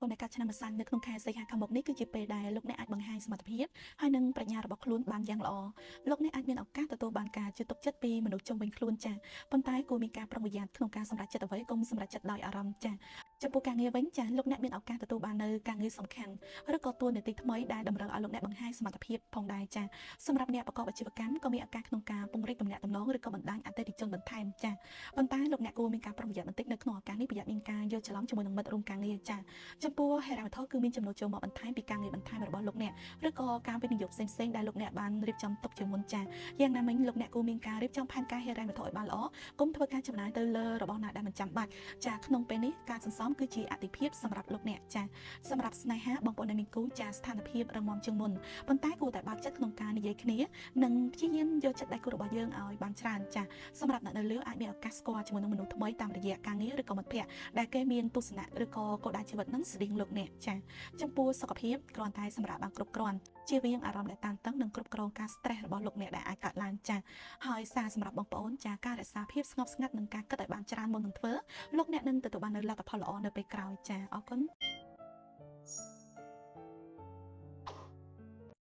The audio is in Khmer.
ប្អូនដែលកើតឆ្នាំម្សាញ់នៅក្នុងខែសីហាខាងមុខនេះគឺជាពេលដែលលោកអ្នកអាចបង្ហាញសមត្ថភាពហើយនិងប្រាជ្ញារបស់ខ្លួនបានយ៉ាងល្អលោកអ្នកអាចមានឱកាសទទួលបានការជឿទុកចិត្តពីមនុស្សជុំវិញខ្លួនចា៎ប៉ុន្តែគួរមានការប្រុងប្រយ័ត្នក្នុងការសម្រេចចិត្តអ្វីកុំសម្រេចចិត្តដោយអារម្មណ៍ចា៎ចំពោះការងារវិញចា៎លោកអ្នកមានឱកាសទទួលបាននៅការងារសំខាន់ឬក៏តួនាទីថ្មីដែលតម្រូវឲ្យលោកអ្នកបង្ហាញសមត្ថភាពផងដែរចា៎សម្រាប់អ្នកប្រកបអាជីវកម្មក៏មានឱកាសក្នុងការពង្រីកទំនាក់ទំនងឬក៏បណ្ដាញអតិថិជនបន្ថែមចា៎ប៉ុន្តែលោកអ្នកគួរមានការប្រុងប្រយ័ត្នបន្តិចនៅក្នុងឱកាសនេះប្រយ័ត្នមានការយល់ច្រឡំជាមួយនឹងមិត្តរួមការងារចា៎ចំពោះហិរញ្ញវត្ថុគឺមានចំណូលចូលមកបន្ថែមពីការងារបន្ថែមរបស់លោកអ្នកឬក៏ការវិនិយោគផ្សេងៗដែលលោកអ្នកបានរៀបចំទុកជាមុនចា៎យ៉ាងណាមិញលោកអ្នកគួរមានការរៀបចំផែនការហិរញ្ញវត្ថុឲ្យបានល្អកុំធ្វើការចំណាយទៅលើរបស់ណាដែលមិនចាំបាច់ចា៎ក្នុងពេលនេះការសន្សំគឺជាអាទិភាពសម្រាប់លោកអ្នកចា៎សម្រាប់ស្នេហាបងប្អូនដែលមានគូចា៎ស្ថានភាពរឹងមាំជាងមុនប៉ុន្តែគួរតែបើកចិត្តក្នុងការនិយាយគ្នានិងព្យាយាមយកចិត្តដៃគូរបស់យើងឲ្យបានច្រើនចា៎សម្រាប់អ្នកនៅលើអាចមានឱកាសស្គាល់ជាមួយនឹងមនុស្សថ្មីតាមរយៈការងារឬក៏មិត្តភ័ក្តិដែលគេមានទស្សនៈឬក៏គោលដៅជីវិតនឹងស្តៀងលោកអ្នកចា៎ចំពោះសុខភាពគ្រាន់តែសម្រាប់បានគ្រប់គ្រាន់ជៀសវាងអារម្មណ៍ដែលតានតឹងនិងគ្រប់គ្រងការ stress របស់លោកអ្នកដែលអាចកើតឡើងចា៎ហើយសារសម្រាប់បងប្អូនចា៎ការរក្សាភាពស្ងប់ស្ងាត់និងការគិតឲ្យបានច្រើនមុននឹងធ្វើលោកអ្នកនឹងទទួលបាននូវលទ្ធផលល្អនៅពេលក្រោយចា៎អរគុណ។